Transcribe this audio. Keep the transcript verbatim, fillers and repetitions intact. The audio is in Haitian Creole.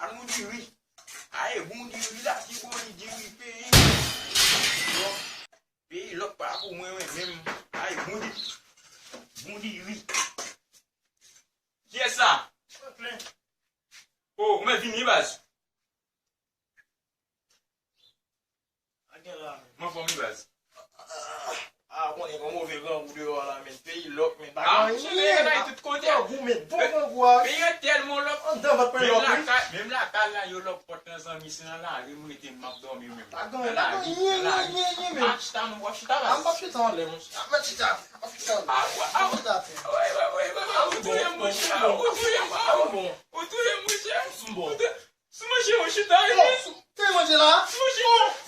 Al nou diri. Ay, bon diri la, ki bon li diri peyi. Peyi lòk pa pou mwen, mwen menm. Ay, bon diri. Bon diri. Kiyès sa? O, ou mèt vini, baz. Mwen fò mi baz. A, konnen gen move grangou deyò a la, men peyi lòk, men pa gen anyen. Bagay tout kote. Grangou, men bon grangou a. Peyi an tèlman lòk. Anndan vant mwen lòk, wi. Menm lakay la, yo lòk pòt nan zanmi, se nan lari m rete, m ap dòmi menm. Pa gen anyen, pa gen anyen, anyen, anyen, men. M ap chita, non, w ap chita, baz. A, m p ap chita anlè, monchè. A, m ap chita, m ap chita anlè. A, w ap chita atè. Wi, wi, wi, wi, wi, ou touye m, monchè, ou touye m, ou touye m, monchè. Ou touye m. Sou manje, mwen chita, wi. Te manje la? Sou manje.